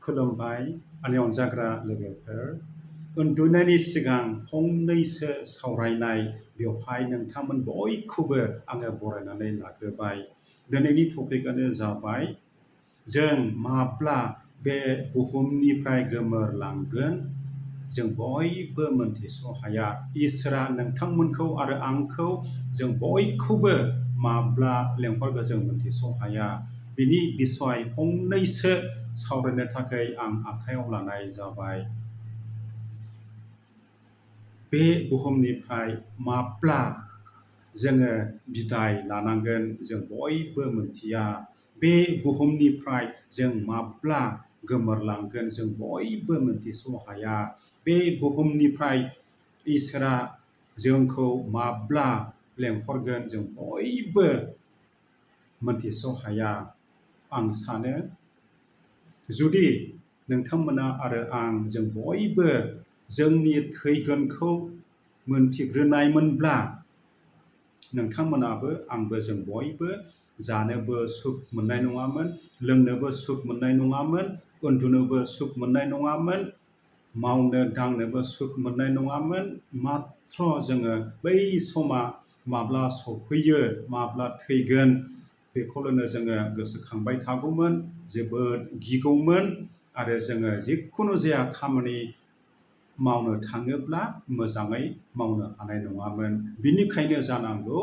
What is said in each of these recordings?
खुलुमबाय आंनि अनजाग्रा लोगोफोर। उन्दुनायनि सिगां फंनैसो सावरायनाय बेवहाय नोंथांमोन बयखौबो आङो बरायनानै लाग्रोबाय। दिनैनि टपिकआनो जाबाय जों माब्ला बे बुहुमनिफ्राय गोमोरलांगोन जों बयबो मोनथिस' हाया। इसोरा नोंथांमोनखौ आरो आंखौ जों बयखौबो माब्ला लेंहरगोन जों मोनथिस' हाया। बिनि बिसय फंनैसो सावरायनो थाखाय आं आखायाव लानाय जाबाय। बे बुहुमनिफ्राय माब्ला जोङो बिदाय लानांगोन जों बयबो मोनथिया। बे बुहुमनिफ्राय जों माब्ला गोमोरलांगोन जों बयबो मोनथिस' हाया। बे बुहुमनिफ्राय इसोरा जोंखौ माब्ला लेंहरगोन जों बयबो मोनथिस' हाया। आं सानो जुदि नोंथांमोना आरो आं जों बयबो जोंनि थैगोनखौ मोनथिग्रोनायमोनब्ला नोंथांमोनाबो आंबो जों बयबो जानोबो सुख मोननाय नङामोन, लोंनोबो सुख मोननाय नङामोन, उन्दुनोबो सुख मोननाय नङामोन, मावनो दांनोबो सुख मोननाय नङामोन। माथ्र जोङो बै समा माब्ला सफैयो, माब्ला थैगोन बेखौल'नो जोङो गोसोखांबाय थागौमोन, जोबोद गिगौमोन आरो जोङो जिखुनु जाया खामानि मावनो थाङोब्ला मोजाङै मावनो हानाय नङामोन। बिनिखायनो जानांगौ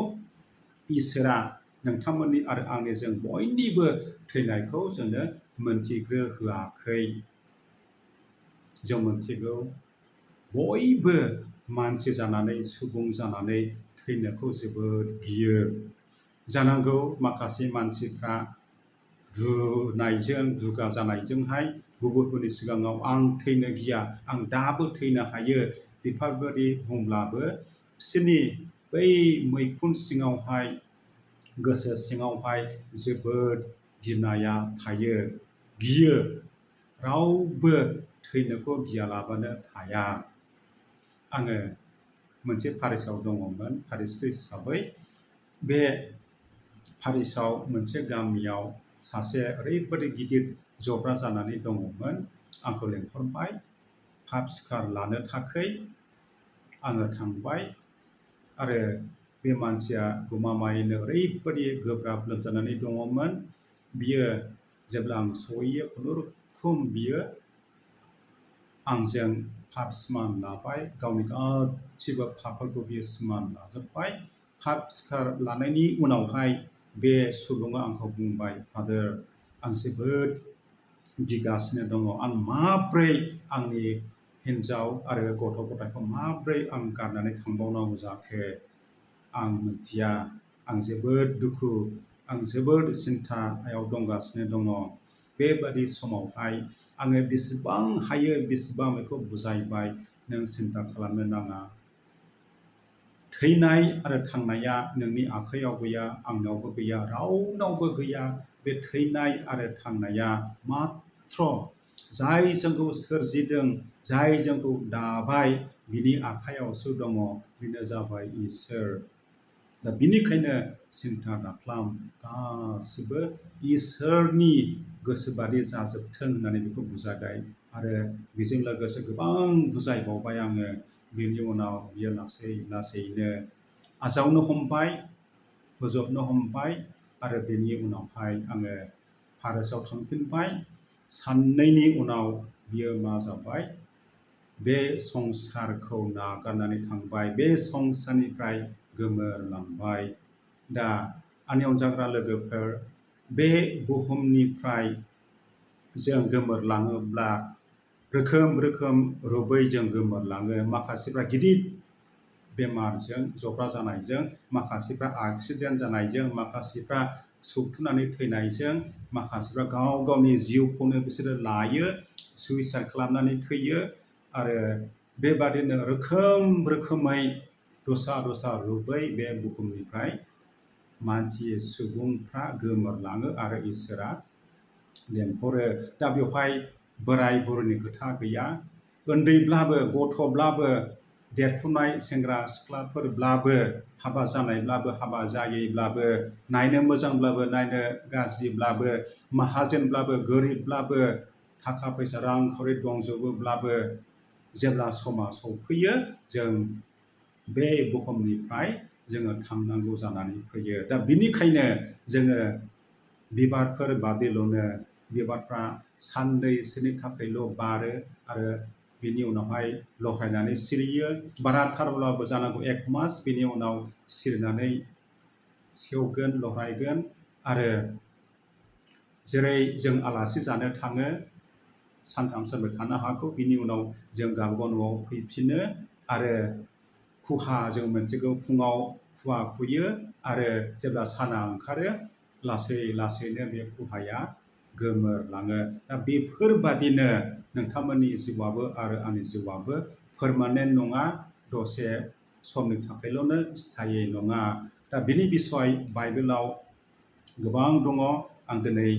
इसोरा नोंथांमोननि आरो आंनि जों बयनिबो थैनायखौ जोंनो मोनथिग्रोहोआखै। जों मोनथिगौ बयबो मानसि जानानै सुबुं जानानै थैनोखौ जोबोद गियो। जानांगौ माखासे मानसिफ्रा दुगा जानायजोंहाय गुबुनफोरनि सिगाङाव आं थैनो गिया, आं दाबो थैनो हायो बेफोरबायदि बुंब्लाबो बिसोरनि बै मैखुन सिङावहाय गोसो सिङावहाय जोबोद गिनाया थायो, गियो। रावबो थैनोखौ गियालाबानो थाया। आङो मोनसे पारिसआव दङमोन, पारिसफोर हिसाबै बे पारिसआव मोनसे गामियाव सासे ओरैबायदि गिदिर जब्रा जानानै दङमोन। आंखौ लेंहरबाय पाप स्कार लानो थाखै। आङो थांबाय आरो बे मानसिया गमामायैनो ओरैबायदि गोब्राब लोमजानानै दङमोन। बियो जेब्ला आं सहैयो खुनुरुखुम बियो आंजों पाप स्मान लाबाय, गावनि गासिबो पापफोरखौ बियो स्मान लाजोब्बाय। पाप स्कार लानायनि उनावहाय बे सुबुङा आंखौ बुंबाय, फादार आं जोबोद गिगासिनो दङ, आं माब्रै आंनि हिन्जाव आरो गथ' गथायखौ माब्रै आं गारनानै थांबावनांगौ जाखो आं मिथिया। आं जोबोद दुखु, आं जोबोद सिन्थायाव दंगासिनो दङ। बेबादि समावहाय आङो बेसेबां हायो बेसेबां बेखौ बुजायबाय, नों सिन्था खालामनो नाङा। थैनाय आरो थांनाया नोंनि आखाइयाव गैया, आंनावबो गैया, रावनावबो गैया। बे थैनाय आरो थांनाया माथ्र जाय जोंखौ सोरजिदों, जाय जोंखौ दाबाय बिनि आखाइयावसो दङ, बेनो जाबाय इसोर। दा बिनिखायनो सिन्था दाखालाम, गासिबो इसोरनि गोसोबादि जाजोबथों होननानै बेखौ बुजायबाय आरो बेजों लोगोसे गोबां बुजायबावबाय आङो। बेनि उनाव बियो लासै लासैनो आजावनो हमबाय, बोजबनो हमबाय आरो बेनि उनावहाय आङो पारिसआव थांफिनबाय। साननैनि उनाव बियो मा जाबाय, बे संसारखौ नागारनानै थांबाय, बे संसारनिफ्राय गोमोरलांबाय। दा आंनि अनजाग्रा लोगोफोर, बे बुहुमनिफ्राय जों गोमोरलाङोब्ला रोखोम रोखोम रुबै जों गोमोरलाङो। माखासेफ्रा गिदिर बेमारजों जब्रा जानायजों, माखासेफ्रा एक्सिडेन्ट जानायजों, माखासेफ्रा सौथुनानै थैनायजों, माखासेफ्रा गाव गावनि जिउखौनो बिसोरो लायो, सुइसाइड खालामनानै थैयो आरो बेबादिनो रोखोम रोखोमै दस्रा दस्रा रुबै बे बुहुमनिफ्राय मानसि सुबुंफ्रा गोमोरलाङो आरो इसोरा लेंहरो। दा बेवहाय बोराय बुरैनि खोथा गैया, उन्दैब्लाबो गथ'ब्लाबो देरफुनाय सेंग्रा सिख्लाफोरब्लाबो, हाबा जानायब्लाबो हाबा जायैब्लाबो, नायनो मोजांब्लाबो नायनो गाज्रिब्लाबो, माहाजोनब्लाबो गोरिबब्लाबो, थाखा फैसा रांखावरि दंजोबोब्लाबो जेब्ला समा सफैयो जों बे बुहुमनिफ्राय जोङो थांनांगौ जानानै फैयो। दा बिनिखायनो जोङो बिबारफोर बादिल'नो बिबारफ्रा साननैसोनि थाखायल' बारो आरो बिनि उनावहाय लहरायनानै सिरियो। बाराथारब्लाबो जानांगौ 1 मास बिनि उनाव सिरिनानै सेवगोन, लहरायगोन आरो जेरै जों आलासि जानो थाङो सानथाम सानब्रै थानो हागौ बिनि उनाव जों गावबा न'आव फैफिनो आरो खुहा जों मोनथिगौ फुङाव खुवा खुयो आरो जेब्ला साना ओंखारो लासै लासैनो बे खुहाया गोमोरलाङो। दा बेफोरबादिनो नोंथांमोननि जिउआबो आरो आंनि जिउआबो पारमानेन्ट नङा, दसे समनि थाखायल'नो स्थायि नङा। दा बिनि बिसय बाइबेलाव गोबां दङ। आं दिनै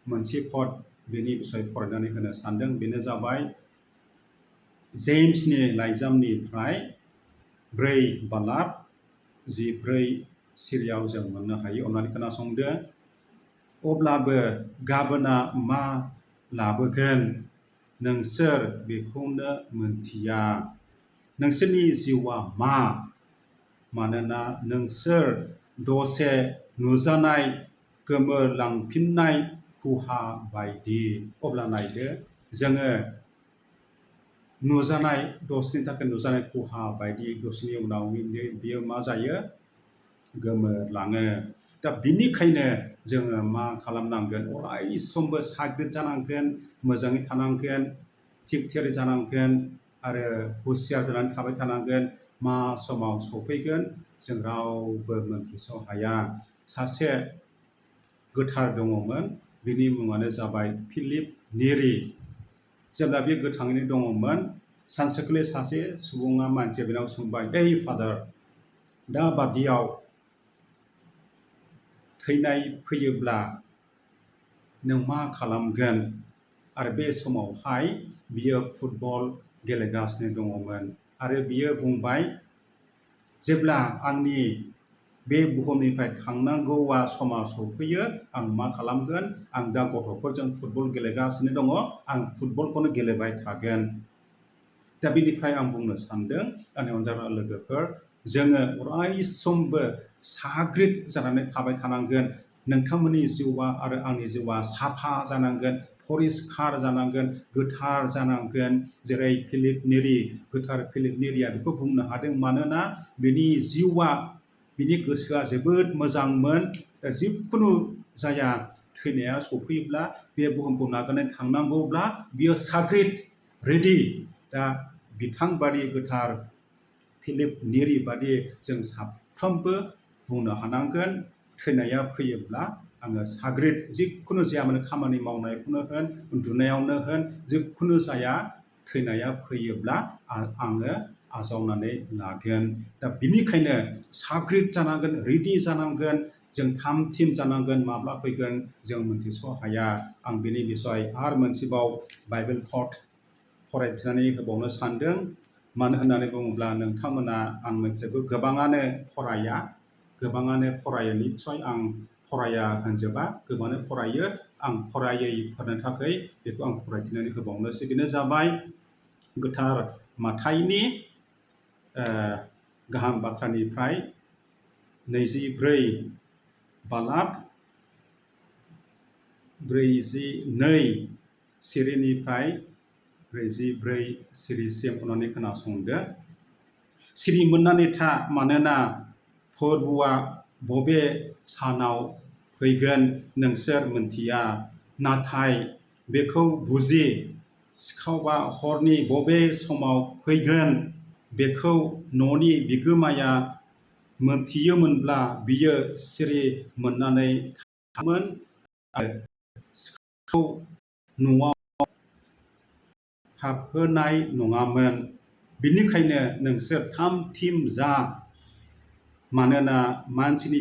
मोनसे पद बिनि बिसय फरायनानै होनो सानदों। बेनो जाबाय जेम्सनि लाइजामनिफ्राय 4 बालाब 14 सिरियाव जों मोननो हायो। अन्नानै खोनासंदो। अब्लाबो गाबोना मा लाबोगोन नोंसोर बेखौनो मोनथिया। नोंसोरनि जिउआ मा? मानोना नोंसोर दसे नुजानाय गोमोरलांफिननाय खुहा बायदि। अब्ला नायदो जोङो नुजानाय दसेनि थाखाय नुजानाय खुहा बायदि दसेनि उनाव बियो मा जायो? गोमोरलाङो। दा बिनिखायनो जोङो मा खालामनांगोन? अराय समबो साग्रिद जानांगोन, मोजाङै थानांगोन, थिग थियारि जानांगोन आरो हुसियार जानानै थाबाय थानांगोन। मा समाव सफैगोन जों रावबो मोनथिस' हाया। सासे गोथार दङमोन, बिनि मुङानो जाबाय फिलिप नेरि। जेब्ला बे गोथाङैनो दङमोन सानसेखालि सासे सुबुङा मानसिया बेनाव सोंबाय, "ओइ फादार, दा बादियाव थैनाय फैयोब्ला नों मा खालामगोन?" आरो बे समावहाय बियो फुटबल गेलेगासिनो दङमोन आरो बियो बुंबाय, "जेब्ला आंनि बे बुहुमनिफ्राय थांनांगौआ समा सफैयो आं मा खालामगोन? आं दा गथ'फोरजों फुटबल गेलेगासिनो दङ, आं फुटबलखौनो गेलेबाय थागोन।" दा बिनिफ्राय आं बुंनो सानदों आंनि अनजाग्रा लोगोफोर, जोङो अराय समबो साग्रिद जानानै थाबाय थानांगोन। नोंथांमोननि जिउआ आरो आंनि जिउआ साफा जानांगोन, परिस्कार जानांगोन, गोथार जानांगोन। जेरै फिलिप नेरि, गोथार फिलिप नेरिया बेखौ बुंनो हादों मानोना बिनि जिउआ, बिनि गोसोआ जोबोद मोजांमोन। दा जिखुनु जाया थैनाया सफैयोब्ला बे बुहुमखौ नागारनानै थांनांगौब्ला बियो साग्रिद, रेडि। दा बिथांबादि गोथार फिलिप नेरि बादि जों साफ्रोमबो बुंनो हानांगोन, थैनाया फैयोब्ला आङो साग्रिद, जिखुनु जाया मानो खामानि मावनायखौनो होन, उन्दुनायावनो होन, जिखुनु जाया थैनाया फैयोब्ला आङो आजावनानै लागोन। दा बिनिखायनो साग्रिद जानांगोन, रेडि जानांगोन, जों थामथिम जानांगोन। माब्ला फैगोन जों मोनथिस' हाया। आं बिनि बिसय आरो मोनसेबाव बाइबेल पद फरायथिनानै होबावनो सानदों। मानो होननानै बुङोब्ला नोंथांमोना आं मोनथिगौ गोबाङानो फरायो, निस्सय आं फराया होनजोबा, गोबाङानो फरायो। आं फरायैफोरनो थाखाय बेखौ आं फरायथिनानै होबावनोसै। बेनो जाबाय गोथार माथाइनि गाहाम बाथ्रानिफ्राय 24 बालाब 42 सिरिनिफ्राय 44 सिरिसिम अन्नानै खोनासंदो। सिरि मोननानै था, मानोना फोरबुआ बबे सानाव फैगोन नोंसोर मोनथिया। नाथाय बेखौ बुजि, सिखावआ हरनि बबे समाव फैगोन बेखौ न'नि बिगोमाया मोनथियोमोनब्ला बियो सिरि मोननानै थागौमोन आरो सिखावखौ न'आव हाबहोनाय नङामोन। बिनिखायनो नोंसोर थाम-थिम जा, मानोना मानसिनि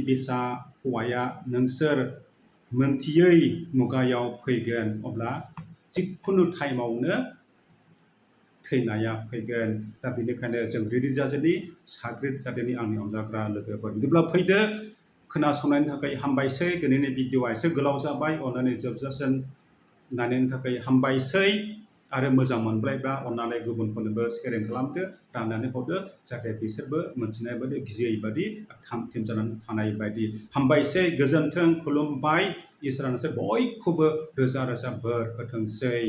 हौवाया नोंसोर मोनथियै मुगायाव फैगोन। अब्ला जिखुनु टाइमावनो थैनाया फैगोन। दा बेनिखायनो जों रेडि जाजोनि, साग्रिद जादोनि आंनि अनजाग्रा लोगोफोर। बिदिब्ला फैदो, खोनासंनायनि थाखाय हामबायसै। दिनैनि भिडिअ'आ एसे गोलाव जाबाय, अननानै जोबजासिम नायनायनि थाखाय हामबायसै आरो मोजां मोनबायब्ला अननानै गुबुनफोरनोबो शेयारिं खालामदो, राननानै हरदो, जाहाथे बिसोरबो मोनथिनाय बायदि गियै बायदि थाम-थिम जानानै थानाय बायदि। हामबायसै, गोजोन्थों, खुलुमबाय। इसोरा नोंसोर बयखौबो रोजा रोजा बोर होथोंसै।